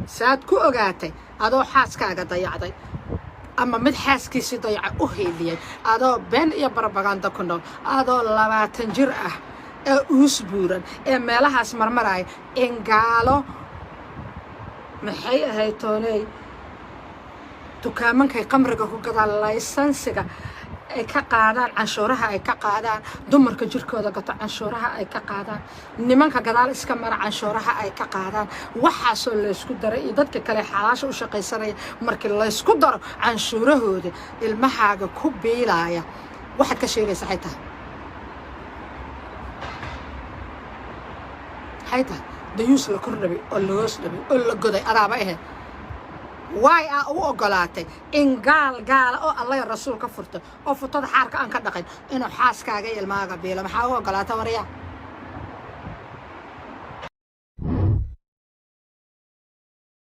Saad ku ogaatay adoo xaaskaaga dayacday ama mid xaaskiisii dayaca u hiiliyay, adoo been iyo barabaganda ku nool, adoo 20 jir ah ee uus buuran ee meelahaas marmaraya, in gaalo maxay ahayd tooney dukaamankay qamriga ku gadaan, laysansiga ay ka qaadaan, canshuuraha ay ka qaadaan, dumarka jirkooda gato canshuuraha ay ka qaadaan, nimanka gadaal iska mara canshuuraha ay ka qaadaan, waxaasoo laysku daray iyo dadka kale xalaasha u shaqaysanaya markii laysku daro canshuurahooda ilmahaaga ku biilaaya, waxaad ka sheegaysa xay tahay? Maxay tahay dayuus la kor dhabay oo lahoos dhabay oo la goday? Adaaba ahayd. Waay aa u ogolaatay in gaal gaala oo alla rasuul ka furto oo futada xaarka aan ka dhaqin inuu xaaskaaga iyo ilmahaaga biilo? Maxaa u ogolaatay waryaa?